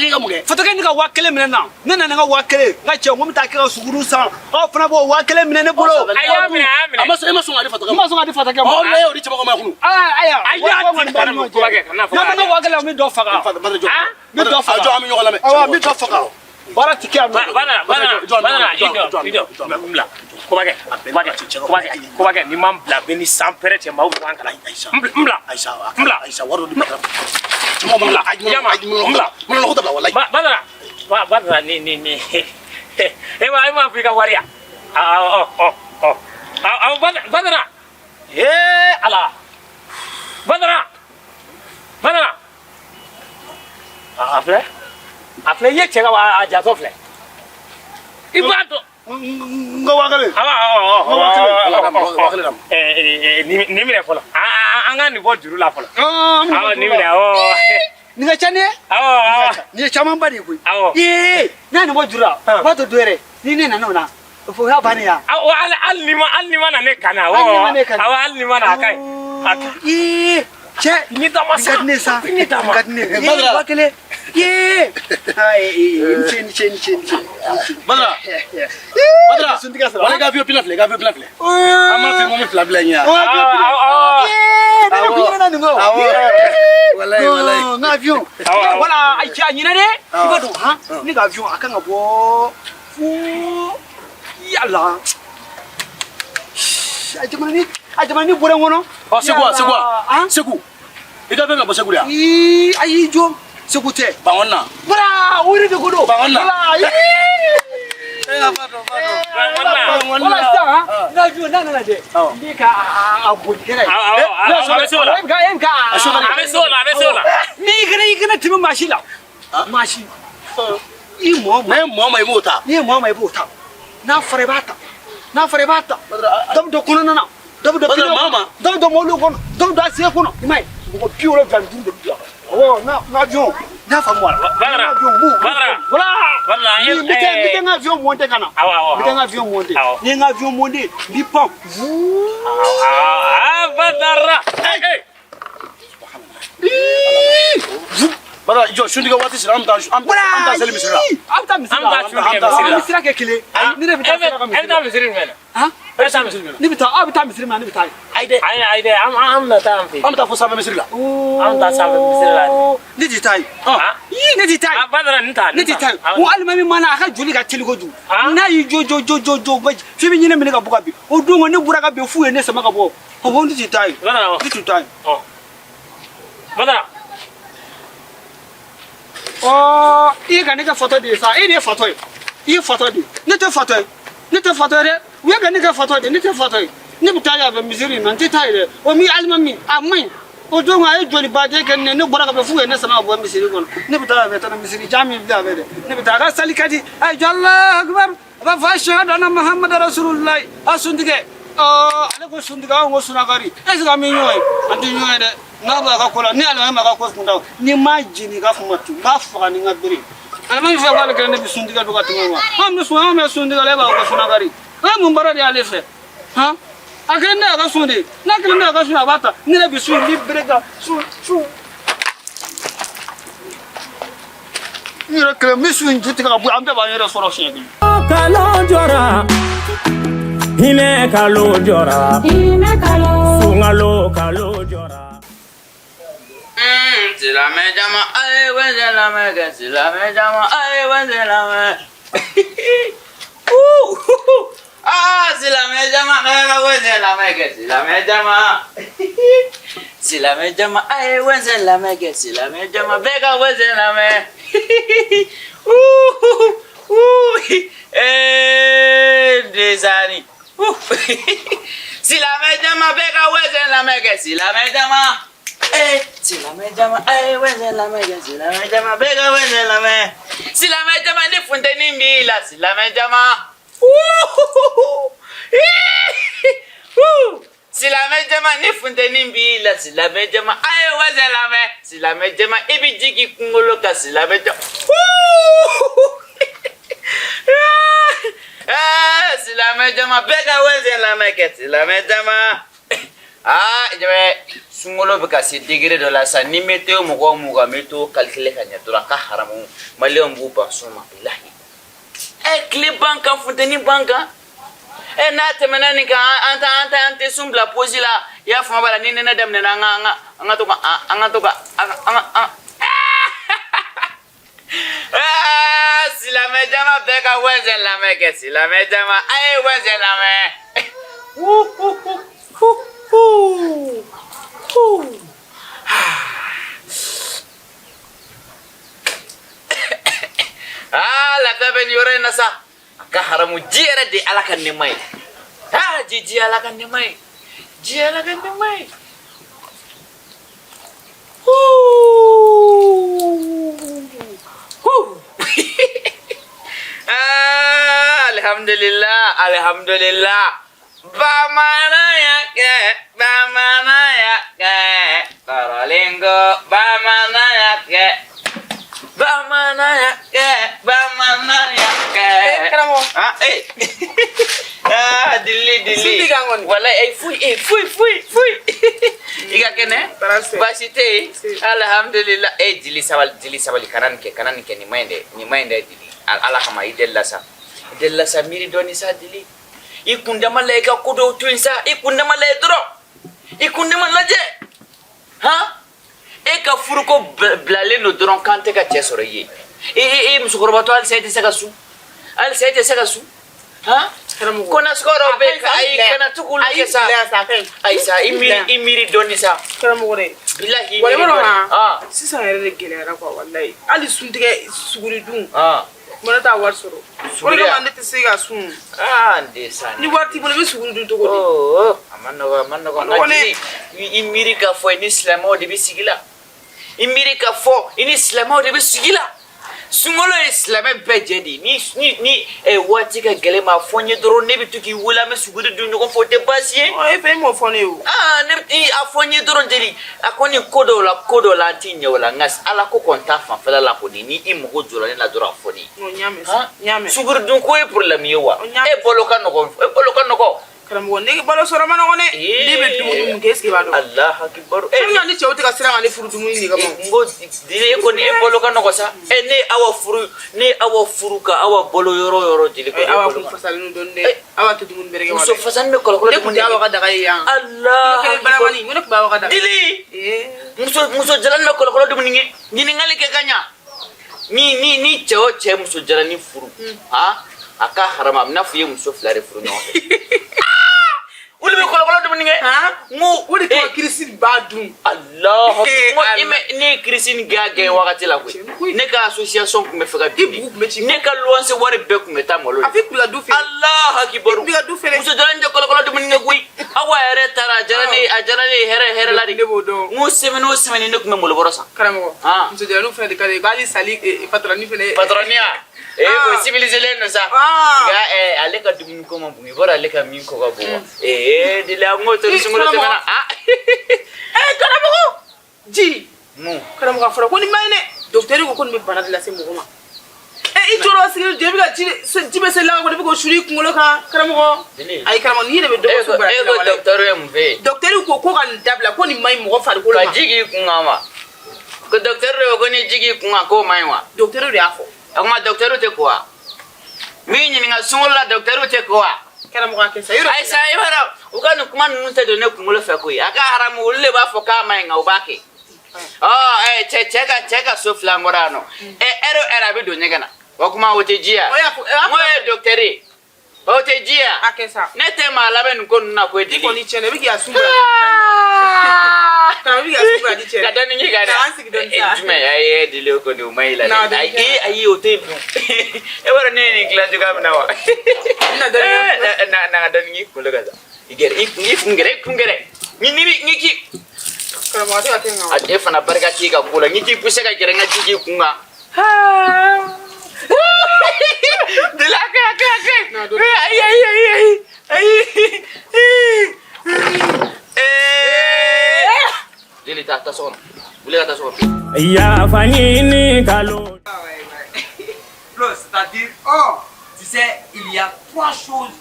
Fatɔkɛ ka mun kɛ? Fatɔkɛ ne ka 5000 minɛ na, ne nana n ka 5000, n ka cɛ, n ko n bɛ taa kɛ ka suguru san, aw fana b'o 5000 minɛ ne bolo. A y'a minɛ, a y'a minɛ. A ma sɔn, e ma sɔn k'a di fatɔkɛ N ma? ma sɔn ka di fatɔkɛ ma. Ɔ, la y'o di cɛbakɔrɔ ma kunun. Aa, ayiwa. A y'a di, kana Kobakɛ, kana fɔ. N'a ma n ka 5000, n bɛ dɔ faga. Badara, jɔ. Ah? N bɛ dɔ faga. A jɔ, an bɛ ɲɔgɔn lamɛn. Awɔ, n bɛ dɔ faga. Baara ti kɛ yan nɔ. Badara, Badara, Jɔ, Badara, jɔ, i jɔ, jɔ, i jɔ, jɔ. n bila. Kobakɛ, Kobakɛ, Kobakɛ, Kobakɛ, ni ma n bila, bɛ ni san pɛrɛ cɛ, maaw b'an kalan. Ayisa. N bila, n bila. Ayisa. N bila. Ayisa, wari dɔ di Badara. Cɛmɔgɔ, N bila. ayi, Yama, ayi, n bila. mana ko dabila, walayi. Badara, Badara, ni e ma fɔ i ka wari ya? Ah, ɔ, ɔ, ɔ. Ah, ah, Badara, Badara. Ee, Ala. Badara. Badara. A filɛ. A filɛ, i ye cɛ ka a jatɔ filɛ. I b'a dɔn. N ka 5000. Awɔ, awɔ, awɔ. 5000. Ala ka mɔgɔ 5000 d'a ma. Nin minɛ fɔlɔ. An ka nin bɔ juru la fɔlɔ. Awɔ, Awɔ, nin minɛ, awɔ. Nin ka ca ne ye. Awɔ, awɔ. Nin ye camanba de ye koyi. Awɔ. Ee, n'a nin bɔ juru la, Ah. o b'a to dɔ yɛrɛ ni ne nana o la, o y'a bannen ya. Awɔ, hali ni ma na ne kan na, awɔ. Hali ni ma ne kan na. Awɔ, hali ni ma na, a ka ɲi. A ka ɲi. Ee, cɛ. Ni dama Nin ka di ne ye sa. Ni dama. Nin ka di ne ye. Ee, Badara. 5000. Ee. Aa, ee, ni ce, ni ce, ni ce, ni ce. Badara. Ee, Badara. suntigɛ sɔrɔ. Wala i ka avion pila filɛ, i ka avion pila filɛ. An m'a f'i ye ko n bɛ fila bila i ɲɛ. Awɔ, Awɔ, awɔ. Ee, ne de kun ɲinɛna nin kɔ. Awɔ. Ee. Walayi, walayi. Non, n ka avion. Awɔ, awɔ. Wala, a cɛ, a ɲinɛ dɛ. I b'a dɔn, han, ne ka avion, a kan ka bɔ fo yala. A jamana ni bɔra n kɔnɔ. Ɔ, Segu wa, Segu wa? Han? Segu. I ka avion ka bɔ Segu de yan? Ii, ayi, jɔ. Segu tɛ. Bangɔni na. Wala, o yɛrɛ de ko don. Bangɔni na. Wala, ii. Bangɔni na. Wala sisan, han, n ka avion n'a nana dɛ, Awɔ. n bɛ ka a boli kɛnɛ ye. Awɔ, awɔ, a bɛ se o la. E bɛ ka A chauffeur. A bɛ se o la, a bɛ se o la. Mais i kana tɛmɛ maa si la. Maa si. I mɔɔ ma. N'a ye mɔɔ ma, i b'o ta. N'i ye mɔɔ ma, i b'o ta. N'a fɔra i b'a ta. N'a fɔra i b'a ta. Dɔ bɛ don kɔnɔna na. Dɔ bɛ don Badara, kɛnɛ maa ma. kɔnɔ. Dɔ bɛ don mɔbiliw kɔnɔ. Dɔ bɛ don acier kɔnɔ. I m'a ye, mɔgɔ 75 de bɛ don. Awɔ, n ka avion. N y'a faamu wa? Badara, N ka avion, Badara. Voilà. Badara, N bɛ taa n ka avion monter ka na. Awɔ, awɔ, N bɛ taa n ka avion monter. Awɔ. Ni n ka avion monter, n bɛ pan. Vuu. Ah, Badara. Hey, hey. Badara, jɔ, suntigɛ waati sera, an bɛ taa an bɛ taa seli misiri la. An bɛ taa misiri la. An bɛ taa sun tigɛ misiri la. An bɛ sira kɛ kelen. Ayi, ne de bɛ taa sira ka E bɛ misiri taa la. misiri jumɛn na? Han? E bɛ taa misiri jumɛn na? Ne bɛ taa, aw bɛ taa misiri min na, ne bɛ taa yen. Ayi dɛ. Ayi, ayi dɛ, an bɛna taa an fɛ yen. An bɛ taa fo sanfɛ misiri la. An bɛ taa sanfɛ misiri la. Ne tɛ taa yen. Ah? Ii, ne tɛ taa Ah, yen. Badara, nin ta, Ne nin tɛ ta. taa yen. O alimami mana a ka joli ka teli kojugu. Ah? N'a y'i jo jo jo jo jo f'i bɛ ɲinɛ minɛ ka bɔ ka bin. O don kɔni ne bɔra ka bin f'u ye ne sama ka bɔ. O ko ne tɛ taa yen. Badara, Ne tɛ taa yen. ɔ. Badara. Ɔ, i ye ka ne kɛ fatɔ de ye sa. E de ye fatɔ ye. I ye fatɔ de ye. Ne tɛ fatɔ ye. Ne tɛ fatɔ ye dɛ. U ye ka ne kɛ fatɔ de ye. Ne tɛ fatɔ ye. Ne bɛ taa yan fɛ misiri in na. N tɛ taa yen dɛ. O mi alimami a man ɲi. O don a ye joli baden kɛ ne ne bɔra ka bɛn f'u ye ne sama ka bɔ misiri kɔnɔ. Ne bɛ taa yan fɛ tana misiri jan min filɛ yan fɛ dɛ. Ne bɛ taa a ka sali ka di. A ye jɔ Alahu akibaru. A b'a fɔ ashhadu anna Muhammadu rasulullahi. A suntigɛ. Ɔ, ale ko suntigɛ, anw ko sunakari. Est ce que an bɛ ɲɔgɔn ye? An tɛ ɲɔgɔn ye dɛ. N'a b'a ka ko la, ni alimami m'a ka ko kun da, ni m'a jeni ka kuma tu, n b'a faga ni n ka bere. Alimami fɛ k'ale kelen de bɛ suntigɛ don ka tɛmɛ wa. Anw bɛ sun, anw bɛ suntigɛ la, e b'a fɔ ko sunakari. A ye mun baara de y'ale fɛ? Han? A kelen de y'a ka sun de ye. N'a kelen de y'a ka sun, a b'a ta. Ne yɛrɛ bɛ sun, n bɛ bere ta, sun, sun. N yɛrɛ kelen, n bɛ sun in ju tigɛ ka bɔ yen, an bɛɛ b'an yɛrɛ sɔrɔ siɲɛ kelen. Kalo jɔra, hinɛ kalo jɔra, Hinɛ kalo. Sunkalo kalo jɔra. Silamɛ jama, a ye wɛsɛ lamɛn kɛ, silamɛ jama, a ye wɛsɛ lamɛn. Aa, silamɛ jama, a ye wɛsɛ lamɛn kɛ, silamɛ jama. Silamɛ jama, a ye wɛsɛ lamɛn kɛ, silamɛ jama, bɛɛ ka wɛsɛ lamɛn. Ee, ndesani. Silamɛ jama, bɛɛ ka wɛsɛ lamɛn kɛ, silamɛ jama. Eh, silamɛ jama, a ye wɛsɛ lamɛn kɛ, silamɛ jama, bɛɛ ka wɛsɛ lamɛn. Silamɛ jama, ni funteni b'i la, silamɛ jama. Silamɛ jama, ni funteni b'i la, silamɛ jama, a ye wɛsɛ lamɛn. Silamɛ jama, i bɛ ji k'i kunkolo kan, silamɛ jama. Eh, silamɛ jama, bɛɛ ka wɛsɛ lamɛn kɛ, silamɛ jama. Aa, jama. Sunkalo bɛ ka se degré dɔ la sa, ni météo mɔgɔw m'u ka météo calculer ka ɲɛ dɔrɔn, a ka haramu, maliyɛnw b'u ban sun ma, bilahi. Ɛ, tile ban kan, funteni ban kan. Ɛ, n'a tɛmɛna nin kan, an tɛ sun bila pause la. I y'a faamu b'a la, ni nɛnɛ daminɛna, an ka to ka an ka to ka an ka an aa silamɛ jama bɛɛ ka wɛnzɛ lamɛn kɛ. Silamɛ jama, a ye wɛnzɛ lamɛn. Hu hu hu hu hu hu. Aa, lafiya bɛ nin yɔrɔ in na sa. A ka haramu, ji yɛrɛ de Ala ka nɛɛma ye. Aa, ji Ala ka nɛɛma ye, ji Ala ka nɛɛma ye. Hu hu. Aa, alhamdulillah, alhamdulillah. Bamananya kɛ, bamananya kɛ, kɔrɔlen ko bamananya kɛ, bamananya kɛ, bamananya kɛ. Eh, karamɔgɔ. Ah, eh. Ah, dili dili. Sun b'i kan kɔni. Walayi, eh, foyi, eh, foyi, foyi, foyi. I ka kɛnɛ? Baasi tɛ. Baasi tɛ yen. Si. Alhamdulillah. Eh, dili, sabali, dili, sabali, kana nin kɛ, kana nin kɛ, nin man ɲi dɛ, nin man ɲi dɛ, dili. Ala kama, i delila sa. I delila sa, miiri dɔɔni sa, dili. I kundama la, i ka ko dɔw to yen sa, i kundama lajɛ dɔrɔn. I kundama lajɛ. Han? E ka furuko bilalen don dɔrɔn k'an tɛ ka cɛ sɔrɔ i ye. E musokɔrɔbatɔ, halisa e tɛ se ka sun. Halisa e tɛ se ka sun. Han? Karamɔgɔ. Ko nasugu dɔw bɛ yen, ayi, kana to k'olu kɛ sa. Ayi sa, i miiri, i miiri dɔɔni sa. Karamɔgɔ dɛ. Bilahi, i Wala miiri yɔrɔ dɔɔni. ma. Ah. Sisan yɛrɛ de gɛlɛyara quoi, walayi. Hali suntigɛ suguri dun. Ah. Kuma ne t'a wari sɔrɔ. O de Suguri kama ne tɛ se ka sun. Ah, n den sa. Ni wari t'i bolo, i bɛ suguri dun cogo di? Oh, a ma nɔgɔ, a ma nɔgɔ. A nɔgɔ dɛ. I miiri k'a fɔ i ni silamɛw de bɛ sigi la. I miiri k'a fɔ i ni silamɛw de bɛ sigi la. Sunkalo ye silamɛ bɛɛ jɛ de ye. Ni waati ka gɛlɛn ma, a fɔ n ye dɔrɔn, ne bɛ to k'i wele, an bɛ suguri dun ɲɔgɔn fɛ, o tɛ baasi ye. Ɔ, e fɛ, e m'o fɔ ne ye o. Aa, ne bɛ a fɔ n ye dɔrɔn, jeli. A kɔni ko dɔw la, ko dɔw la, an t'i ɲɛ o la, nka Ala ko kɔni ta fanfɛla la kɔni, ni i mago jɔra ne la dɔrɔn, a fɔ ne ye. N y'a mɛn sa, n y'a mɛn. Suguri dun ko ye problème ye wa? N y'a mɛn. E balo ka nɔgɔn, e balo ka nɔgɔn. Karamɔgɔ, ne balo sɔrɔ ma nɔgɔn dɛ. Ne bɛ dumuni mun kɛ, est ce que i b'a dɔn? Alahu akibaru. Fɛn min na ni cɛw tɛ ka siran ka ne furu dumuni de kama. N ko dili, e kɔni, e balo ka nɔgɔn sa. E, ne ye Awa furu, ne ye Awa furu ka Awa balo yɔrɔ o yɔrɔ, jeli ko. Awa kun fasalen don dɔɔni dɛ. Awa tɛ dumuni bɛrɛ kɛ. Muso fasani bɛ kɔlɔkɔlɔ. Ne kun tɛ Awa ka daga ye yan. Alahu Kelen baramani, n ko ne kun bɛ Awa ka daga. Dili. Muso jalani bɛ kɔlɔkɔlɔ dumuni kɛ. Ɲininkali kɛ ka ɲa. Ni cɛ o cɛ muso jalani furu, han, a ka haramu, a bɛna fɔ i ye muso fila de furu ɲɔgɔn fɛ. Olu bɛ kɔlɔkɔlɔ dumuni kɛ. N ko O de kama kirisi b'a dun. Alahu. N ko i mɛ ne ye kirisi ni gɛn gɛn wagati la koyi. Ne ka association tun bɛ fɛ ka I bugu tun bɛ ci. Ne ka luwanse wari bɛɛ tun bɛ taa malo A f'i kun bɛ ka du feere. Alahu akibaru. I kun bɛ ka du feere. Muso jalani tɛ kɔlɔkɔlɔ dumuni kɛ koyi. Awa yɛrɛ taara, a diyara ne ye, a diyara ne ye hɛrɛ hɛrɛ la de. Ne b'o dɔn. N ko semaine o semaine ne tun bɛ malo bɔrɔ san. Karamɔgɔ. Muso jalaniw fana de ka di ye. Hali sali patronne fana. Patronne ya. Eh, o civilisé don sa. Nka ale ka dumuni ko ma bon, i b'a dɔn ale ka min ko ka bon wa. Eh, dili, an k'o to ni sunkalo tɛmɛna. Ah. Eh, karamɔgɔ. Ji. Mun? Karamɔgɔ, a fɔra ko nin ma ɲi dɛ. Docteur ko ko nin bɛ bana de lase mɔgɔ ma. Eh, i tɔɔrɔ sigilen don, i bɛ ka ji bɛ se laga kɔnɔ, i bɛ k'o suli i kunkolo kan, karamɔgɔ. Ayi karamɔgɔ, nin yɛrɛ bɛ dɔ bɔ su baraji E la ko walayi. docteur ye mun f'e ye? Docteur ko ko ka nin dabila, ko nin ma ɲi mɔgɔ farikolo Ka ma. ji k'i kun kan wa? Ko docteur de ko ko ni ji k'i kun kan k'o man ɲi wa? Docteur de y'a fɔ. O tuma docteur tɛ ko wa? N b'i ɲininka, sunkalo la docteur tɛ ko wa? Karamɔgɔ, a kɛ sa, yɔrɔ. Ayi sa, i b'a dɔn u ka nin kuma ninnu tɛ don ne kunkolo fɛ koyi. A ka haramu, olu de b'a fɔ k'a ma ɲi, nka u b'a kɛ. Ɔ, cɛ ka so fila n kɔrɔ yan nɔ. Ɛ, ɛri o ɛri a bɛ don ɲɛgɛn na. O kuma o tɛ ji ya? O y'a fɔ. N ko ye docteur ye. O tɛ ji ya? A kɛ sa. Ne tɛ maa lamɛn nin ko ninnu na koyi. I Dili. kɔni tiɲɛna, i bɛ k'i ka sun bila. Karamɔgɔ, i bɛ k'i ka sun bila di cɛ. Ka dɔɔni k'i kan dɛ. An sigi dɔɔni sa. Jumɛn ayi, dili, o kɔni o ma ɲi la Na, dɛ. dɔɔni Ayi, kɛ. ayi, o tɛ yen dun. E b'a dɔn ne ye nin dilan cogoya min na wa? Na dɔɔni kɛ. Na na ka dɔɔni k'i kunkolo kan sa. I gɛrɛ, i kun gɛrɛ, i kun gɛrɛ. Ni bi ni k'i. Karamɔgɔ, a tɛ ka kɛ n kan. A e fana barika t'i ka ko la. Ni k'i poussé ka gɛrɛ n ka ji k'i kun kan. Dili, a kɛ, a kɛ, a kɛ. Na, dɔɔni. Ayi, ayi, ayi, ayi. Ayi. Eh. Dili, taa, taa so kɔnɔ. Wuli ka taa so kɔnɔ. Yafa ɲini kalo. Flo, c'est-à-dire, oh, tu sais, il y a trois choses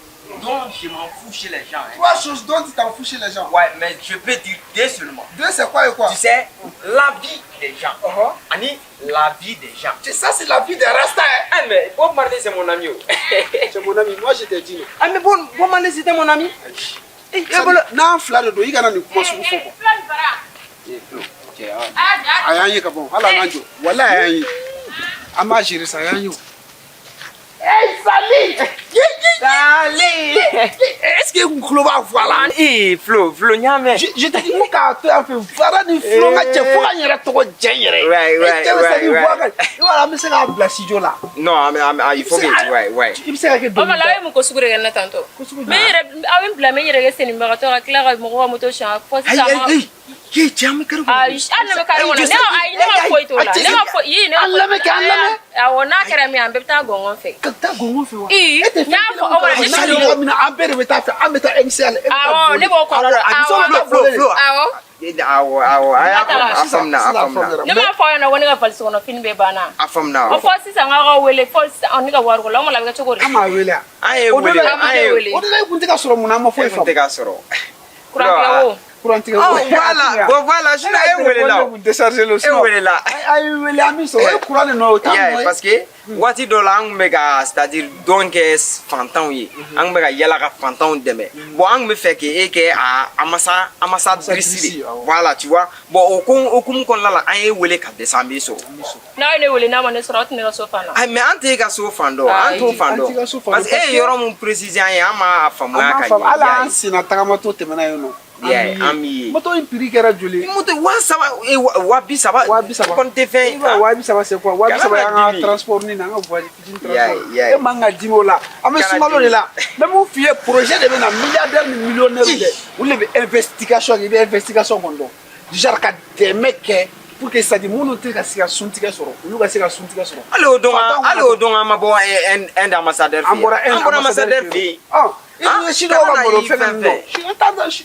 dont je m'en fous chez les gens. Hein. 3 choses dont tu t'en fous chez les gens. Ouais, mais je peux dire 2 seulement. 2, c'est quoi et quoi? Tu sais, la vie des gens. Annie, la vie des gens. Tu sais, ça, c'est la vie des Rastas. Hein. Ah, mais Bob Marley, c'est mon ami. C'est mon ami, moi je t'ai dit. Ah, mais Bob Marley, c'était mon ami. Non, Fla de do, il y a une commence au fond. Aïe, bon, voilà, aïe. Ama gérer ça, aïe. Hey, Sali! Sali! Est-ce que vous pouvez voir là? Eh, Flo, Flo, nyame. Je te dis, moi, quand tu as fait voilà, ni Flo, tu as fait Ouais, ouais, ouais, ouais. Voilà, mais c'est la blasidio là. Non, mais il faut que, ouais, ouais. Il me que Oh, mais là, il me faut que tantôt. Mais il y a un blâme, il y a un numéro, il y a un moto, il y a un Hey, hey, tu as mis carreau. Ah, je ne carreau. Ne ne ma foyi t'o la. Ne ma foyi, ne ma awɔ, n'a kɛra min ye, an bɛɛ bɛ taa gɔngɔn fɛ. Ka taa gɔngɔn fɛ wa? Ee, n y'a fɔ aw ma, ne tɛ min na, an bɛɛ de bɛ taa fɛ, an bɛ taa MCA la. Awɔ, ne b'o kɔrɔ dɔn. Awɔ, Flo, Flo. Awɔ. Awɔ, awɔ, a faamuna, a faamuna. Ne m'a fɔ aw ɲɛna ko ne ka valise kɔnɔ fini bɛɛ banna. A faamuna. O fɔ sisan k'aw ka wele, fɔ sisan ne ka wari ko la, o ma la a bɛ kɛ cogo di? An m'a wele a? An ye wele, an ye wele. O de la i kun tɛ ka sɔrɔ mun na, an ma foyi faamu. E kun tɛ ka sɔrɔ. Kurantigɛ wo. Kurantigɛ wo. Voilà, bon voilà, sinon e wele la. Décharger le E wele la. A ye wele an bɛ sɔrɔ, o ye courant de nɔ ye, o t'an nɔ ye. Parce que waati dɔ la an kun bɛ ka c'est à dire dɔn kɛ fantanw ye, an kun bɛ ka yala ka fantanw dɛmɛ. Bon an kun bɛ fɛ k'e kɛ a ambassadrice de. Voilà, tu vois. Bon o ko hokumu kɔnɔna la an ye wele ka dɛsɛ an b'i sɔrɔ. N'a ye ne wele n'a ma ne sɔrɔ, aw tɛ ne ka so fan na. Ayi, mais an t'e ka so fan dɔn, an t'o fan dɔn. Parce que e ye yɔrɔ mun préciser an ye, an m'a faamuya ka ɲɛ. Hali an senna tagamatɔ tɛmɛna yen nɔ. An b'i ye. Moto in prix kɛra joli? Moto 3000, 30,000. 30,000. Kɔni tɛ fɛn. 30,000 c'est quoi? 30,000 y'an ka transport ni n'an ka voyage fitinin transport. E man ka dimi o la. An bɛ sunkalo de la. N bɛ mun f'i ye, projet de bɛ na milliardaire ni millionnaire dɛ. Olu de bɛ investigation kɛ, i bɛ investigation kɔni dɔn. Genre ka dɛmɛ kɛ pour que c'est à dire minnu tɛ ka se ka suntigɛ sɔrɔ, olu ka se ka suntigɛ sɔrɔ. Hali o don an ma bɔ Inde ambassadeur fɛ yen. An bɔra Inde ambassadeur fɛ yen. I si dɔw ka malo fɛn ninnu dɔn.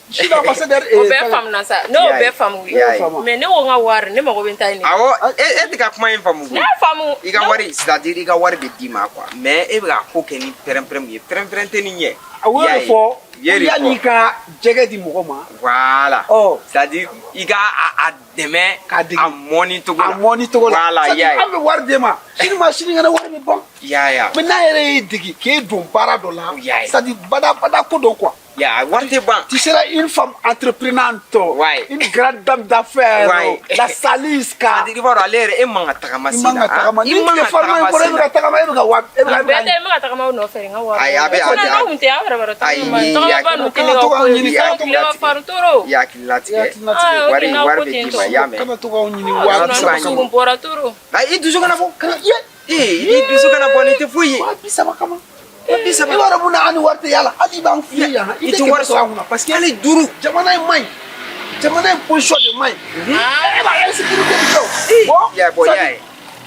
Si dɔw ambassadeur. O bɛɛ faamuna sa, ne y'o bɛɛ faamu ye. Mais ne ko n ka wari, ne mago bɛ n ta in de. Awɔ, e tɛ ka kuma in faamu koyi. Ne y'a faamu. I ka wari, c'est à dire i ka wari bɛ d'i ma quoi. Mais e bɛ ka ko kɛ ni pɛrɛn-pɛrɛn mun ye, pɛrɛn-pɛrɛn tɛ nin ɲɛ. O y'o de fɔ. Yanni i ka jɛgɛ di mɔgɔ ma. Voilà. C'est à dire i ka a dɛmɛ. K'a dege. A mɔni cogo la. A mɔni cogo la. Voilà, i y'a ye. An bɛ wari d'e ma. Sini ma sinikɛnɛ wari bɛ ban. I y'a ye. Mais n'a yɛrɛ y'i dege k'e don baara dɔ la. I y'a ye. C'est à dire badabada ko dɔ quoi. Ya, wari tɛ ban. Tu seras une femme entreprenante. Ouais. Une grande dame d'affaires. Ouais. La saliska. C'est-à-dire i b'a dɔn ale yɛrɛ e man ka tagama sen na. I man ka tagama. I man ka tagama sen na. E bɛ ka tagama, e bɛ ka wa. E bɛ ka. Bɛɛ tɛ, n bɛ ka tagama aw nɔfɛ n ka wari. Ayi, a bɛ a bɛ. N'aw kun tɛ, aw yɛrɛ b'a dɔn tagama tagama ninnu tɛ ne ka ko ye. Tilema farin toro. I hakili latigɛ. Wari wari bɛ d'i ma, i y'a mɛn. Kana to k'anw ɲini 30,000 kama. Dusukun bɔra toro. Ayi, i dusu kana bɔ. Ee, i dusu kana bɔ, nin tɛ foyi ye. 30,000 kama. 30,000. I b'a dɔn mun na an ni wari tɛ yala, hali i b'an fili yan, i tɛ wari sɔrɔ an kunna parce que hali 5. Jamana in man ɲi, jamana in position de man ɲi. E b'a insécurité de fɛ o. Ya bon, y'a ye,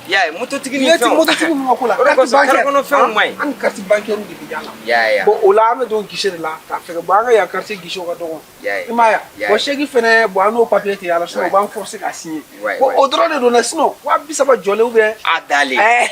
y'a ye, mototigi ni fɛnw. Mototigi ninnu ka ko la. O de kosɔn kare kɔnɔ fɛnw man ɲi. An ni carte bancaire de bɛ yala. Y'a ye. Bon o la an bɛ don guichet de la k'a fɛgɛ, bon an ka yan quartier guichet ka dɔgɔ. Y'a ye. I m'a ye Y'a ye. Bon chèque fɛnɛ, bon an n'o papier tɛ yala, sinon o b'an forcer k'a signer. Bon o dɔrɔn de don dɛ, sinon 30,000 jɔlen ou bien. A dalen. I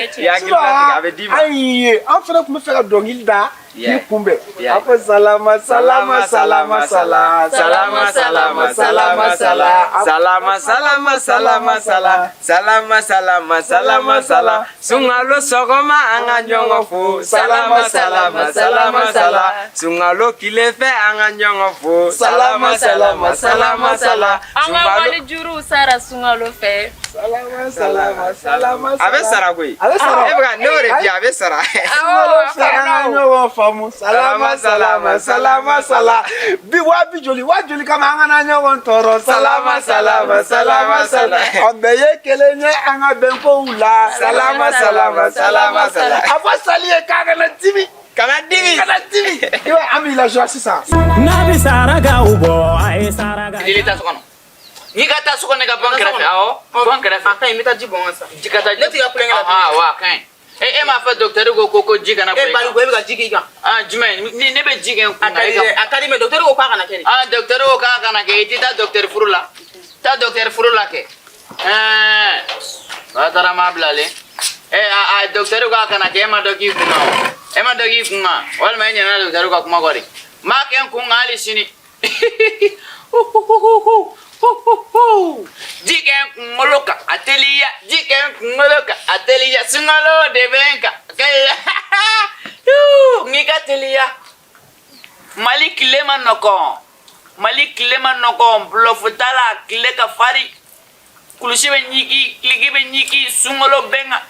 hakili latigɛ, a bɛ d'i ma. An y'i ye, an fɛnɛ tun bɛ fɛ ka dɔnkili da k'i kunbɛn. A ko salama salama salama sala salama salama salama sala salama salama salama sala salama salama salama sala sunkalo sɔgɔma an ka ɲɔgɔn fo salama salama salama sala sunkalo tile fɛ an ka ɲɔgɔn fo salama salama salama sala. An ka wali juruw sara sunkalo fɛ. Salama salama salama. A bɛ sara koyi. A bɛ sara. E bɛ ka ne y'o de di, a bɛ sara. Sunkalo fɛ an ka ɲɔgɔn faamu salama salama salama sala bi waa bi joli waa joli kama an kana ɲɔgɔn tɔɔrɔ salama salama salama sala an bɛɛ ye kelen ye an ka bɛn kow la salama salama salama sala a fɔ sali ye k'a kana dimi. Kana dimi. Kana dimi. I b'a ye an b'i lajoie sisan. N'a bɛ sarakaw bɔ, a ye saraka. Dili taa so kɔnɔ. N'i ka taa so kɔnɔ, i ka bɔ n kɛrɛfɛ. Awɔ, bɔ n kɛrɛfɛ. A ka ɲi, n bɛ taa ji bɔn ka sa. Ji ka taa. Ne t'i ka kulonkɛ la. Ahan, wa a ka ɲi. E m'a fɔ docteur ko ji kana bɔ E Baliku, e bɛ ka ji k'i kan. Ah, jumɛn? Ni ne bɛ ji kɛ n kun na. A ka di dɛ, a ka di mais docteur ko k'a kana kɛ de. Ah, docteur ko k'a kana kɛ, i tɛ taa docteur furu la. Taa docteur furu la kɛ. Ɛɛ, ba taara maa bilalen. Ɛ a docteur ko k'a kana kɛ, e ma dɔ k'i kun na o. E ma dɔ k'i kun kan walima e ɲinɛna dɔkitɛriw ka kuma kɔ de. N b'a kɛ n kun kan hali sini. Ji kɛ n kunkolo kan a teliya, ji kɛ n kunkolo kan a teliya, sunkalo de bɛ n kan. N k'i ka teliya. Mali tile man nɔgɔn, Mali tile man nɔgɔn, bulɔfu t'a la, tile ka farin. Kulusi bɛ ɲigi, kiliki bɛ ɲigi, sunkalo bɛ n kan.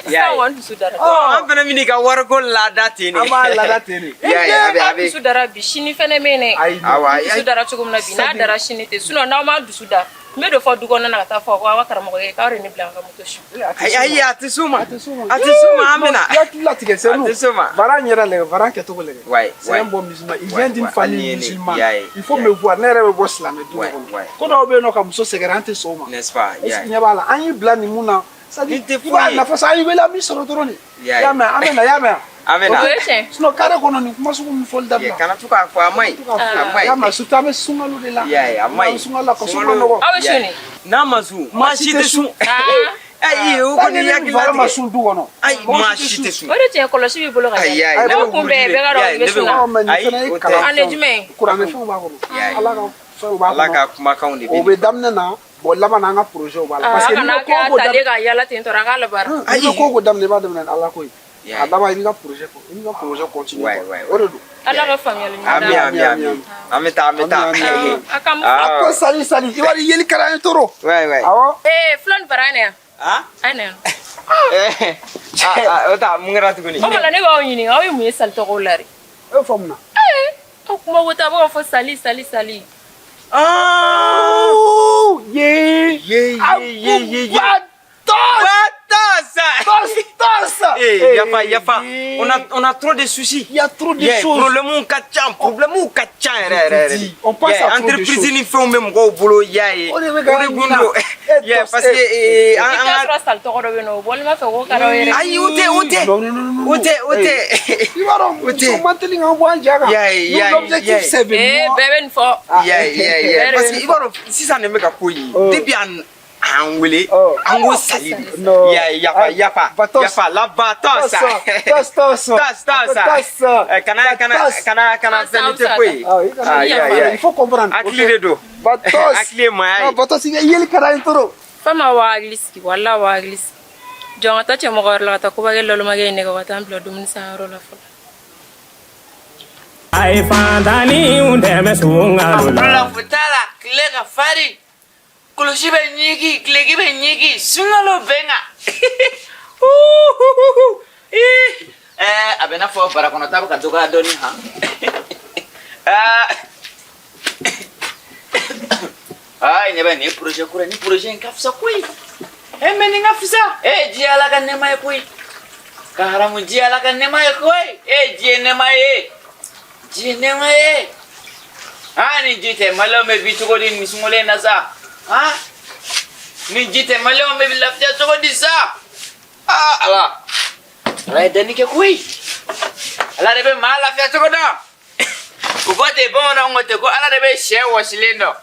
Sisan kɔni dusu dara. An fana bɛn'i ka wariko laada ten de. An b'a laada ten de. I y'a ye, a bɛ. Dusu dara bi, sini fɛnɛ bɛ yen dɛ. Ayi. Awa, Dusu dara cogo min na bi, n'a dara sini tɛ. Sinon n'aw ma dusu da, n bɛ don fɔ du kɔnɔna na ka taa fɔ ko aw ka karamɔgɔ ye k'aw de ne bila n ka moto su. Ayi, ayi, a tɛ s'o ma. A tɛ s'o ma, an bɛna. I hakili latigɛ, c'est A nous. tɛ s'o ma. Varan yɛrɛ lajɛ, Varan kɛcogo lajɛ. Ouais, C'est ouais. un bon musulman. Il Ouais, vient d'une ouais. famille Hali ni ye ne- musulmane. i y'a ye, Il faut i y'a me ye. voir. Ne yɛrɛ bɛ bɔ silamɛ du Ouais, kɔnɔ. ouais. Ko dɔw bɛ yen nɔ ka muso sɛgɛrɛ, an tɛ sɔn o ma. N'est-ce pas? I Est-ce y'a que ye. ɲɛ b'a la? An y'i bila nin mun na? C'est-à-dire, Nin tɛ i b'a foyi ye. nafa sɔrɔ, an y'i wele an b'i sɔrɔ dɔrɔn de. I y'a I y'a mɛn, an bɛ na, i y'a mɛn. An bɛ na. O ye tiɲɛ. Sinon carré kɔnɔ nin kuma sugu ninnu fɔli dabila. Kana to k'a fɔ, a man ɲi. A man I y'a ɲi. mɛn, surtout an bɛ sunkalo de la. I y'a ye, a man An ɲi. bɛ sunkalo la, ka sun Sunkalo- ma nɔgɔ. Aw bɛ sun de. N'a ma sun, maa si tɛ sun. Ah. Ayi, o Tant kɔni que i ni hakili Varan ma latigɛ. sun du kɔnɔ. Ayi, mɔgɔ maa si si tɛ sun. O de tiɲɛ, kɔlɔsi b'i bolo ka Ayi, ɲɛ. ayi, ne N'o bɛ kun wuli bɛɛ de. bɛɛ ka I y'a ye, dɔn i bɛ ne bɛ sun na. Non, mais nin Ayi, fana ye o tɛ. kalan An ye jumɛn ye? Kuranɛ fɛnw b'a kɔnɔ. I y'a ye. Ala ka fɛnw b'a Ala kɔnɔ. ka kumakanw de bɛ O bɛ daminɛ na, bon laban na an ka projet b'a la. Ah, Parce a que n'i kana bɛ ko kɛ o a ko talen daminɛ, ka yala ten tɔ, a k'a labaara. n'i bɛ ko o ko daminɛ, i b'a daminɛ ni Ala ko ye. I y'a A ye. laban i b'i ka projet kɔ, i b'i ka projet continuer Ouais, quoi. ouais, O de don. Ala ka faamuyali ɲuman Ami, d'a ma. ami, ami. An bɛ taa, an bɛ taa. Ami, ami, ami. A ka mun Ah. A ko sali sali, i b'a dɔn yeli ka d'an ye trop. Ouais, ouais. Awɔ. Ee, filan ni bara ne yan. Ah? A ye na yan. Eh, ah, ah, o ta mun kɛra tuguni? O kuma la ne b'aw ɲininka, aw ye mun ye sali tɔgɔw la de? E faamu na. Ee, aw kuma ko ta, a bɛ ka fɔ sali sali sali. Ah! Ouh, ye. Ye, ye, ye, ye, ye. Tos, Batasa! tos, tos. Eh, yafa, yafa. On a trop de soucis. Il y a trop de Yeah, choses. problème ka ca, problème ka ca yɛrɛ yɛrɛ yɛrɛ de. On pense Yeah, à trop de entreprise choses. ni fɛnw bɛ mɔgɔw bolo, i y'a ye. O de bɛ ka O de kun ɲina. don. Eh, Yeah, tos, parce que eh. eh, I an bɛ taa an ka sɔrɔ sali tɔgɔ dɔ bɛ yen nɔ, o bɔlen b'a fɛ k'o ka d'aw ye dɛ. Ayi, o tɛ, o tɛ. Non, non, non, non, O tɛ, o tɛ. I b'a dɔn O tɛ. muso man teli k'an bɔ an ja kan. Yeah, yeah, Nous, l'objectif yeah. c'est de Ee, moi. bɛɛ bɛ nin fɔ. Yeah, yeah, yeah. Bɛɛ de Parce bɛ que i b'a dɔn sisan de bɛ ka ko ye. Oh. Depuis an wele, Oh. an ko sali de. Non. Yeah, yafa, Ah, yafa. Batos. Yafa, la batosa. Tos, tos, Tos, tos. Tos. Eh, kana, kana, Batos. kana, kana Ah, fɛn ça, ni tɛ ça, ko ye. Ah, i kana- Ah, yeah, yeah. Il faut comprendre. Hakili de don. Batos. Hakili ye maaya ye. Non, Batos, i ka yeli ka d'an ye trop. Fama wa hakili sigi, wala wa hakili sigi. Jɔn ka taa cɛ mɔgɔ wɛrɛ la ka taa kobakɛ lɔlɔmakɛ in nɛgɛ ka taa n bila dumuni sanyɔrɔ la fɔlɔ. A ye fantanniw dɛmɛ sunkalo la. Bulɔfu t'a la, tile ka farin. Kulusi bɛ ɲigi, kileki bɛ ɲigi, sunkalo bɛ n kan. Ih, eh, a bɛ n'a fɔ barakɔnɔta bɛ ka dɔgɔya dɔɔni han. Ah. Ah, ɲɛ bɛ nin ye projet kura ye, nin projet in ka fisa koyi. Eh, mais nin ka fisa. Eh, ji ye Ala ka nɛɛma ye koyi. Ka haramu ji ye Ala ka nɛɛma ye koyi. Eh, ji ye nɛɛma ye. Ji ye nɛɛma ye. Ah, ni ji tɛ maliyɛnw bɛ bi cogo di nin sunkalo in na sa? Ah, ni ji tɛ maliyɛnw bɛ lafiya cogo di sa? Ah, Ala. Ala ye danni kɛ koyi. Ala de bɛ maa lafiya cogo dɔn. U ko ten, bamananw ko ten ko Ala de bɛ sɛ wɔsilen dɔn.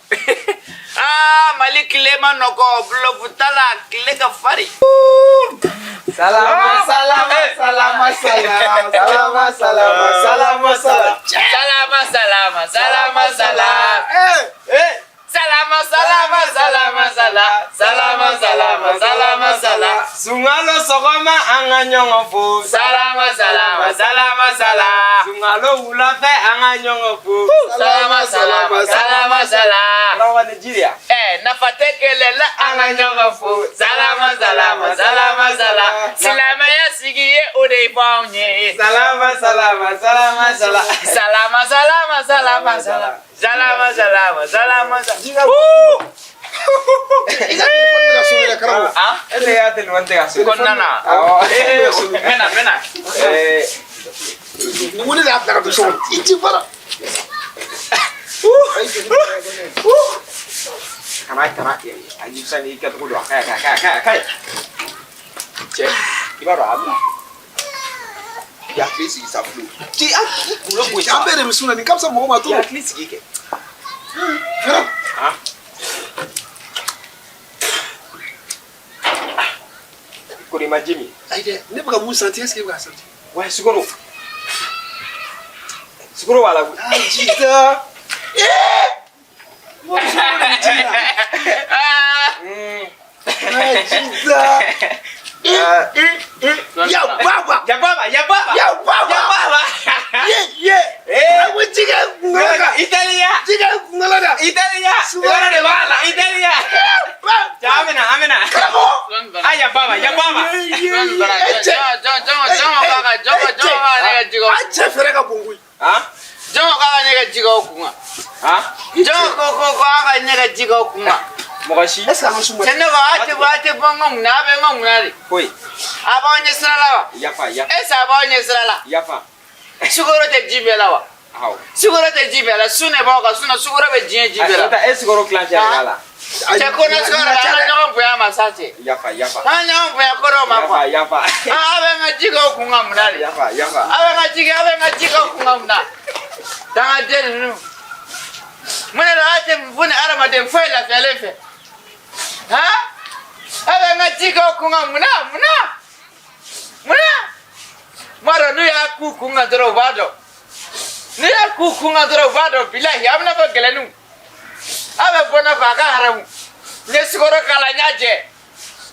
Ah, Mali tile ma nɔgɔ, bulɔfu t'a la, tile ka farin. Salama, salama, salama, salama, salama, salama, salama, salama. Salama, salama, salama, salama. Eh, eh. Salama, salama, salama, salama, salama, salama, salama, salama. Sunkalo sɔgɔma an ka ɲɔgɔn fo. Salama, salama, salama, salama. Sunkalo wulafɛ an ka ɲɔgɔn fo. Salama, salama, salama, salama. Karamɔgɔ ni ji de ya? Eh, nafa tɛ kɛlɛ la an ka ɲɔgɔn fo. Salama, salama, salama, salama. Silamɛya sigi ye o de fɔ anw ye. Salama, salama, salama, salama. Salama, salama, salama, salama. Salama, salama, salama, salama. I ka téléphone bɛ ka sonner dɛ, karamɔgɔ. Ah, E de y'a téléphone tɛ ka sonner. kɔnɔna na. Awɔ. Eh, n bɛna, n bɛna. Eh, Nin wele de y'a bila ka don so kɔnɔ. I ti fara. Kana kana a ji fisa n'i kɛcogo don a ka ɲi a ka ɲi a ka ɲi a ka ɲi. Cɛ, i b'a dɔn a bɛna. I hakili sigi sa Flo. Cɛ, i kunkolo gosi An bɛɛ de bɛ sun na, nin ka fisa mɔgɔ ma I trop. hakili sigi kɛ. Fɛrɛ. Han? Kori ma ji min. Ayi dɛ, ne bɛ ka mun sentir, est-ce que e bɛ k'a sentir? Wa sukaro. Sukaro b'a la koyi. Jita. Ee! Mo sukaro de bɛ ji la. Jita. Ya baba. Ya baba, ya baba. Ya baba. Ya baba. Ye ye. Eh. A ko ji kɛ kunkolo kan. Italia. Ji kɛ kunkolo kan. Italia. Sukaro de b'a la. Italia. Ja, an bɛna, an bɛna. Karamɔgɔ. Ah, ya baba, ya baba. Ye ye ye. E cɛ. A cɛ fɛrɛ ka bon koyi. Ah? Jɔn ko k'a ka ne ka ji k'aw kun kan. Ah? Jɔn ko ko k'a ka ne ka ji k'aw kun kan. Mɔgɔ si. Est ce que an ka suma. Cɛ ne ko a tɛ bɔ a tɛ bɔ n ka mun na a bɛ n ka mun na de. Foyi. A b'aw ɲɛ sira la wa? Yafa, yafa. Est ce que a b'aw ɲɛ sira la? Yafa. Sukaro tɛ ji bɛɛ la wa? Awɔ. Sukaro tɛ ji bɛɛ la sun de b'aw kan sinon sukaro bɛ diɲɛ ji bɛɛ la. Ata e sukaro tilancɛ de b'a la. Cɛ ko na sukaro an ka ɲɔgɔn bonya ma sa cɛ. Yafa, yafa. An ka ɲɔgɔn bonya ko dɔw ma Yafa, quoi. yafa. A bɛ n ka ji k'aw kun kan mun na de? Yafa, yafa. A bɛ n ka ji kɛ a bɛ n ka ji k'aw kun kan mun na? Dangaden ninnu. Mun de la a tɛ buna hadamaden foyi lafiyalen fɛ? Han? A bɛ n ka ji k'aw kun kan mun na mun na mun na? N b'a dɔn n'u y'a k'u kun kan dɔrɔn u b'a dɔn. N'u y'a k'u kun kan dɔrɔn u b'a dɔn bilahi a bɛna fɔ gɛlɛnninw. A bɛ bɔ n'a fɔ a ka haramu. N ye sukaro k'a la n y'a jɛ.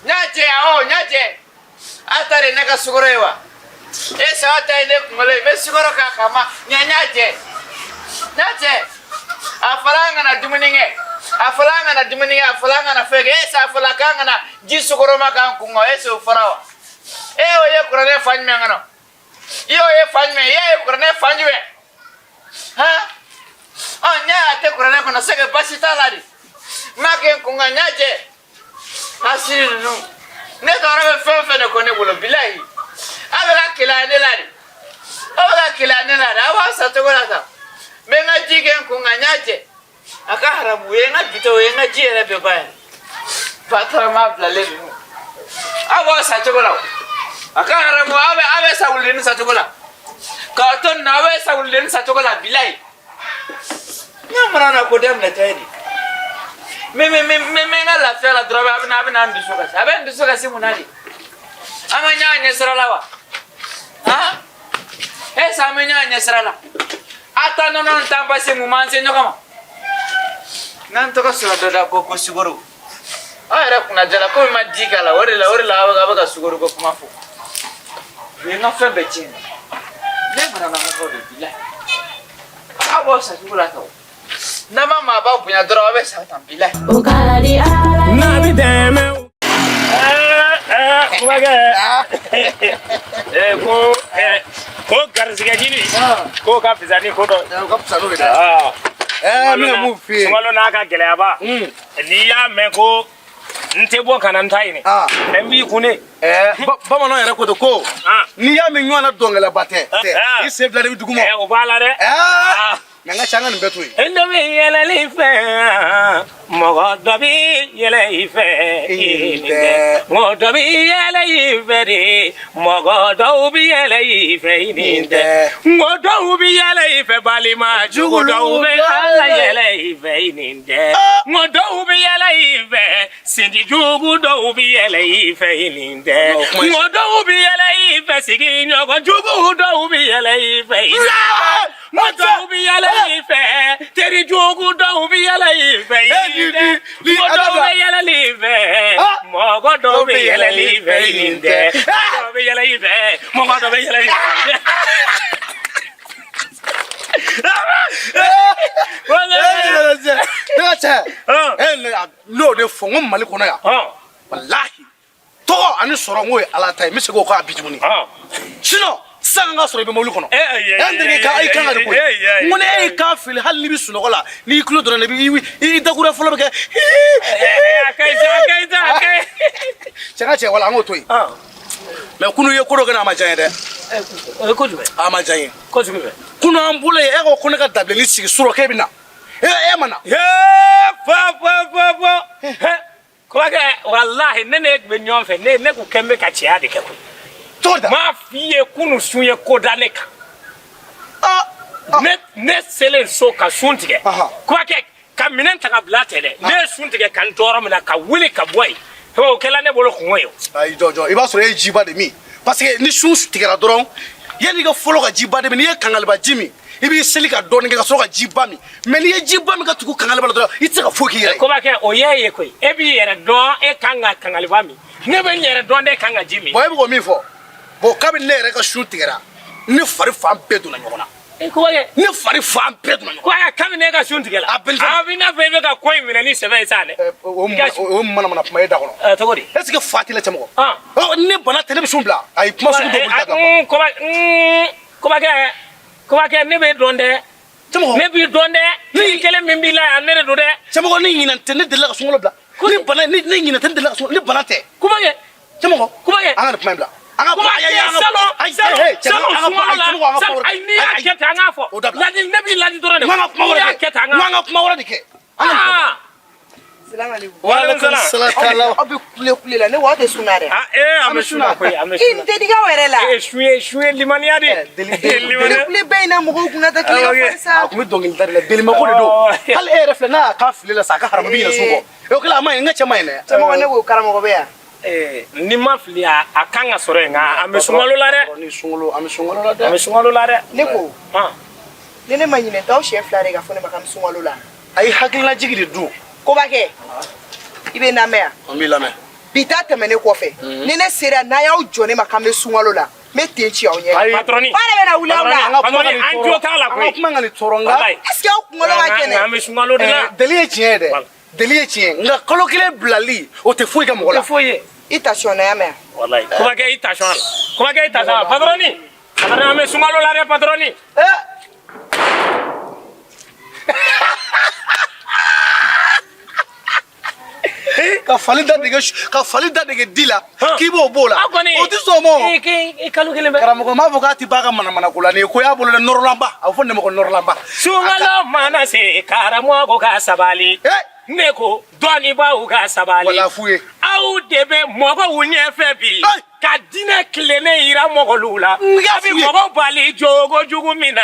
N y'a jɛ awɔ n y'a jɛ. A ta de ye ne ka sukaro ye wa? E saga ta ye ne kunkolo ye n bɛ sukaro k'a kan ma n y'a jɛ. N y'a jɛ. A fɔra an kana dumuni kɛ. A fɔra an kana dumuni kɛ a fɔra an kana foyi kɛ e sa a fɔra k'an kana ji sukaroma k'an kun kan e s'o fɔra wa? E y'o ye kuranɛ fan jumɛn kɔnɔ? I y'o ye fan jumɛn? I y'a ye kuranɛ fan jumɛn? Han? Ɔ n y'a ye a tɛ kuranɛ kɔnɔ c'est que basi t'a la de. N m'a kɛ n kun kan n y'a jɛ. Hasiri ninnu ne tɔɔrɔ bɛ fɛn o fɛn de kɔ ne bolo bilahi a bɛ ka keleya ne la de aw bɛ ka keleya ne la de aw b'a sa cogo la tan n bɛ n ka ji kɛ n kun kan n y'a jɛ a ka haramu o ye n ka bitɔn o ye n ka ji yɛrɛ bɛɛ ban yɛrɛ batarama bilalen ninnu aw b'aw sa cogo la o a ka haramu aw bɛ sa wuludennin sa cogo la k'a to nin na aw bɛ sa wuludennin sa cogo la bilahi ne mana na ko daminɛ ta ye de n bɛ n ka lafiya la dɔrɔn a bɛ na n dusu kasi a bɛ n dusu kasi mun na de an bɛ ɲɔgɔn ɲɛ sira la wa han est ce que an bɛ ɲɔgɔn ɲɛ sira la a ta nɔnɔ t'an basi mun b'an se ɲɔgɔn ma n'an tɔgɔ sɔrɔ dɔ da ko sukaro aw yɛrɛ kunna jala komi ma ji k'a la o de la aw bɛ ka sukaro ko kuma fɔ u ye n ka fɛn bɛɛ tiɲɛ ne mana na mɔgɔw de bilahi aw b'aw sa cogo la tan n'a ma maaba bonya dɔrɔn aw bɛ sa tan bilahi. O ka di Ala ye. N'a bɛ dɛmɛ. Kumakɛ ko garisɛgɛ ɲini k'o ka fisa ni ko dɔ O ka fisa n'o ye dɛ. Ɛɛ n bɛna mun f'i ye. Sunkalo n'a ka gɛlɛyaba n'i y'a mɛn ko n tɛ bɔ ka na n ta ɲini fɛn b'i kun de. Bamananw yɛrɛ ko ten ko n'i y'a mɛn ɲɔgɔn na dɔnkɛlaba tɛ i sen fila de bɛ dugu ma. O b'a la dɛ. Mɛ n ka ca an ka nin bɛɛ to yen. N dɔ bɛ yɛlɛli fɛ mɔgɔ dɔ bɛ yɛlɛ i fɛ i ni tɛ mɔgɔ dɔ bɛ yɛlɛ i fɛ de mɔgɔ dɔw bɛ yɛlɛ i fɛ i ni tɛ mɔgɔ dɔw bɛ yɛlɛ i fɛ balima jugu dɔw bɛ ala yɛlɛ i fɛ i ni tɛ mɔgɔ dɔw bɛ yɛlɛ i fɛ sinji jugu dɔw bɛ yɛlɛ i fɛ i ni tɛ mɔgɔ dɔw bɛ yɛlɛ i fɛ sigiɲɔgɔn jugu dɔw bɛ yɛlɛ i fɛ i ni tɛ mɔgɔ dɔw bɛ yɛlɛ i fɛ teri jugu dɔw bɛ yɛlɛ i fɛ i ni tɛ mɔgɔ dɔw bɛ yɛlɛ i fɛ mɔgɔ dɔw bɛ yɛlɛ i fɛ i ni tɛ dɔw bɛ yɛlɛ i fɛ mɔgɔ dɔw bɛ yɛlɛ i fɛ. Ne ka cɛ n'o de fɔ n ko Mali kɔnɔ yan walahi tɔgɔ ani sɔrɔ n k'o ye Ala ta ye n bɛ segin o kan a bi tuguni sinon sisan ka sɔrɔ i bɛ mobili kɔnɔ e n terikɛ ka i kan ka de koyi n ko ni e y'i kan fili hali n'i bɛ sunɔgɔ la n'i y'i tulo dɔrɔn i dakuruya fɔlɔ bɛ kɛ cɛ ka cɛ wala an k'o to yen mɛ kunu i ye ko dɔ kɛ n'a ma diya n ye dɛ. O ye ko jumɛn? A ma diya n ye. Ko jumɛn? Kunu an bolo yen e ko ko ne ka dabilennin sigi surɔ k'e bɛ na e ma na. Fa fa fa fa. Kɔrɔkɛ walahi ne ne tun bɛ ɲɔgɔn fɛ ne ko kɛ n bɛ ka cɛya de kɛ koyi. Cogo di? N m'a f'i ye kunu sun ye ko da ne kan. Ne selen so ka sun tigɛ. Kɔrɔkɛ ka minɛn ta ka bila tɛ dɛ. Ne ye sun tigɛ ka n to yɔrɔ min na ka wuli ka bɔ yen. O kɛla ne bolo kungo ye. Ayi jɔ jɔ i b'a sɔrɔ e ye jiba de min parce que ni sun tigɛra dɔrɔn Yanni i ka fɔlɔ ka jiba de min, n'i ye kangaliba ji min, i b'i seli ka dɔɔnin kɛ ka sɔrɔ ka jiba min. Mais n'i ye jiba min ka tugu kangaliba la dɔrɔn, i tɛ se ka foyi k'i yɛrɛ ye. Kobakɛ, o y'e ye koyi. E b'i yɛrɛ dɔn, e kan ka kangaliba min. Ne bɛ n yɛrɛ dɔn, ne kan ka ji min. Bon, e bɛ k'o min fɔ, bon, kabini ne yɛrɛ ka sun tigɛra, ne fari fan bɛɛ donna ɲɔgɔn na. Kobakɛ, ne fari fan bɛɛ donna ɲɔgɔn na. Ko aya, kabini e ka sun tigɛla, A bɛɛ a b'i n'a fɔ e bɛ ka ko in minɛ ni sɛbɛ ye sa dɛ. O manamana kuma e da kɔnɔ. Cogo di? Est ce que fa t'i la, cɛmɔgɔ? Ne bana tɛ, ne bɛ sun bila. Ayi, kuma sugu dɔw bɛ dabila. Kobakɛ, Kobakɛ, ne b'e dɔn dɛ. Cɛmɔgɔ, ne b'i dɔn dɛ. Ni kelen min b'i la yan, ne de don dɛ. Cɛmɔgɔ, ne ɲinɛ tɛ, ne delila ka sunkalo bila. Ni bana, ne ɲinɛ tɛ, ne delila ka sunkalo, ni bana tɛ. Kobakɛ, Cɛmɔgɔ, Kobakɛ, an ka nin kuma in bila. An ka Kobakɛ, ayi, salon, salon, salon, ayi, sunkalo an la, ka salon, ayi, n'i y'a kɛ tan, an k'a fɔ. O dabila. Ladi, ne b'i ladi dɔrɔn de. N k'an ka kuma N'i wɛrɛ y'a kɛ. kɛ tan, N k'an ka kuma wɛrɛ de kɛ. An ka nin kuma Ah! Salamaleykum. Wa aleykum salam. Aw bɛ kule kule la, ne ko aw tɛ sun na dɛ. Ah, an bɛ sun na koyi, an bɛ I sun na. nin tɛ digi aw yɛrɛ la. Sun ye, sun ye limaniya de. Kule kule bɛɛ in na mɔgɔw kunna tɛ tile ka fari sa. A kun bɛ dɔnkili da de la, delimako de don. Hali e yɛrɛ filɛ, n'a y'a kan fili la sa, a ka haramu b'i ɲinɛ sun kɔ. O kɛlen, a ma ɲi, n ka cɛ ma ɲi dɛ. Cɛmɔgɔ, ne ko karamɔgɔ bɛ yan. Ni ma fili, a kan ka sɔrɔ yen, nka an bɛ sunkalo la dɛ. Ni sunkalo, an bɛ sunkalo la dɛ. An bɛ sunkalo la dɛ. Ne ko, ni ne ma ɲinɛ, t'aw siɲɛ fila de ka fɔ ne ma k'an bɛ sunkalo la. A ye hakililajigi de dun. Kobakɛ, i bɛ n lamɛn yan. An b'i lamɛn. Bi ta tɛmɛnen kɔfɛ, ni ne sera, n'a y'aw jɔ ne ma k'an bɛ sunkalo la, n bɛ ten ci aw ɲɛ. Ayi, patroni. Ba de bɛna wuli aw la. Patroni, an jo t'a la koyi. An ka kuma ka nin tɔɔrɔ nka. Est ce que aw kunkolo ka kɛnɛ? An bɛ sunkalo de la. Deli ye tiɲɛ ye dɛ. Deli ye tiɲɛ ye, nka kalo kelen bilali, o tɛ foyi kɛ mɔgɔ la. O tɛ foyi ye. I tasiyɔn na, y'a mɛn? Walayi. Kobakɛ, i tasiyɔn la. Kobakɛ, i tasiyɔn la. Patroni. Patroni, an bɛ sunkalo la dɛ, patroni. Ka fali da dege, ka fali da dege di la, k'i b'o b'o la, o tɛ sɔn o ma o. I kalo kelen bɛ. Karamɔgɔ m'a fɔ k'a ti ba ka manamana ko la, nin ye ko y'a bolo dɛ, nɔrɔlanba, a bɛ fɔ nin de ma ko nɔrɔlanba. Sunkalo mana se, karamɔgɔ ka sabali. Ne ko dɔnnibaaw ka sabali. Wala f'u ye. Aw de bɛ mɔgɔw ɲɛfɛ bi. Ka diinɛ tilennen yira mɔgɔlu la. A bɛ mɔgɔw bali jogo jugu min na.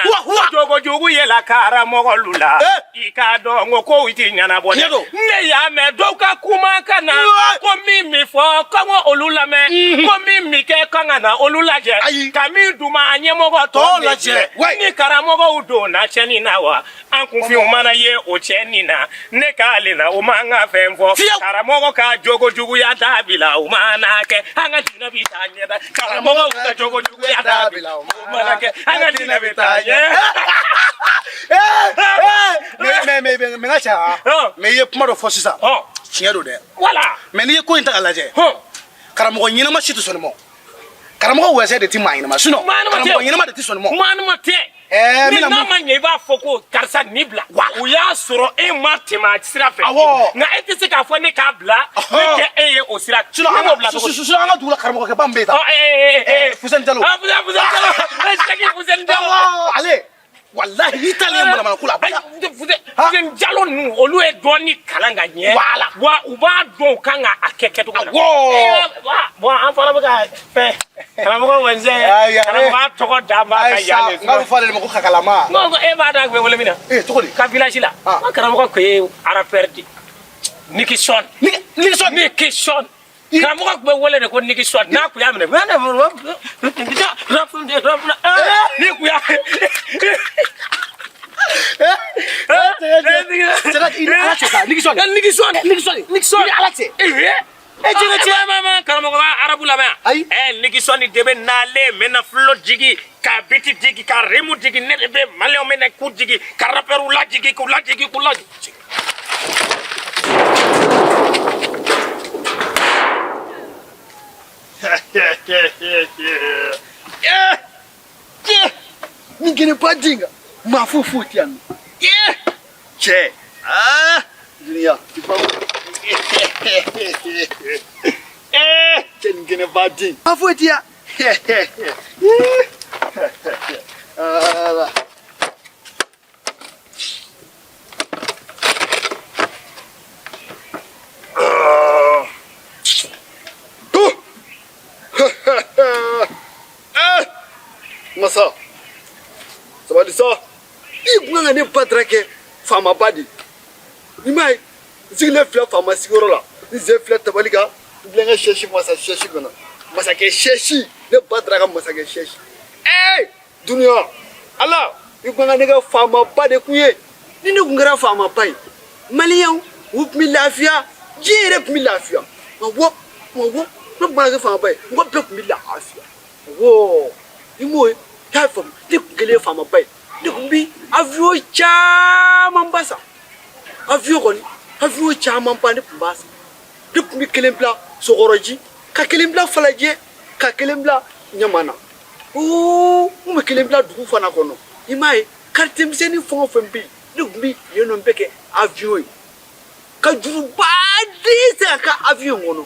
Jogo jugu yɛlɛ karamɔgɔlu la. I k'a dɔn ko kow ti ɲɛnabɔ dɛ. Ne y'a mɛn dɔw ka kuma ka na. Ko min mi fɔ k'an ko olu lamɛn. Ko min mi kɛ k'an ka na olu lajɛ. Ka min d'u ma, a ɲɛmɔgɔ tɔw lajɛ. Ni karamɔgɔw donna tiɲɛni na wa, an kunfinw mana ye o tiɲɛni na, ne k'ale na, o man ka fɛn fɔ. Karamɔgɔ ka jogo juguya dabila, o mana kɛ, an ka diinɛ bi taa ɲɛ dɛ. Karamɔgɔw ka jogo juguya dabila, o mana kɛ, an ka diinɛ bi taa ɲɛ. Mais n ka cɛ, mais i ye kuma dɔ fɔ sisan, tiɲɛ don dɛ. Wala. Mais n'i ye ko in ta k'a lajɛ, karamɔgɔ ɲɛnama si tɛ sɔn nin ma. Karamɔgɔ wɛsɛ de tɛ maa ɲɛnama, sinon karamɔgɔ ɲɛnama de tɛ sɔn nin ma. Maa ɲɛnama tɛ. Ni n'a ma ɲɛ, i b'a fɔ ko karisa nin bila. O y'a sɔrɔ e ma tɛmɛ a sira fɛ. Nka e tɛ se k'a fɔ ne k'a bila, ne tɛ e ye o sira. Sinon Ne b'o bila cogo di? Sinon an ka dugu la karamɔgɔkɛba min bɛ yen tan. Fuseni Jalo. Fuseni Jalo. Sɛki Fuseni Jalo. Ale. Walahi n'i t'ale ye manamana ko la. Fuseni Jalo ninnu, olu ye dɔɔni kalan ka ɲɛ. Wala. Wa u b'a dɔn u kan ka a kɛ kɛcogo la. Bon, an fana bɛ ka fɛn. Karamɔgɔ Wɛnzɛ, karamɔgɔ tɔgɔ da b'a ka yan de. N k'a bɛ fɔ ale de ma ko kakalama. N ko e b'a dɔn a bɛ wele min na. Cogo di? Ka village la. N ko karamɔgɔ kun ye rappeur de ye. Nixon. Nixon. Nixon. Karamɔgɔ tun bɛ wele de ko Nixon, n'a kun y'a minɛ. Ni kun y'a. Nixon. Nixon. Nixon. Nixon. Ni Ala cɛ. E jɛnɛ cɛ ma karamɔgɔ b'a arabu lamɛn yan. Ayi. Nixon de bɛ nalen, n bɛna fulo jigi, ka biti jigi, ka rimu jigi, ne de bɛ maliyɛnw minɛ k'u jigi, ka rapɛriw lajigi, k'u lajigi, k'u lajigi. Nin kɛnɛba den kan, maa foyi foyi tɛ yan nɔ. Cɛ, aa, duniya i fa cɛ, nin kɛnɛba den, maa foyi tɛ yan. Ala. Masa, sabali sa, i kun kan ka ne Badara kɛ faamaba de ye. I m'a ye, n sigilen filɛ faama sigiyɔrɔ la, n sen filɛ tabali kan, n filɛ n ka sɛsi, masa sɛsi kɔnɔ, masakɛ sɛsi, ne Badara ka masakɛ sɛsi. Ee! Dunuya ala i kun ka ne kɛ faamaba de kun ye. Ni ne kun kɛra faamaba ye, maliyɛnw u tun bɛ lafiya, diɲɛ yɛrɛ tun bɛ lafiya. Awɔ, awɔ, ne tun mana kɛ faamaba ye, mɔgɔ bɛɛ tun bɛ lafiya. Awɔ, i m'o ye, i y'a faamu, ne kun kɛlen faamaba ye, ne kun bɛ avion camanba san. Avion kɔni, avion camanba ne tun b'a san. Ne tun bɛ kelen bila Sɔgɔrɔji, ka kelen bila Falajɛ, ka kelen bila Ɲamana. Oo, n kun bɛ kelen bila dugu fana kɔnɔ. I m'a ye, quartier misɛnnin fɛn o fɛn bɛ yen, ne tun bɛ yen nɔ bɛɛ kɛ avion ye. Ka juruba den se ka kɛ avion kɔnɔ.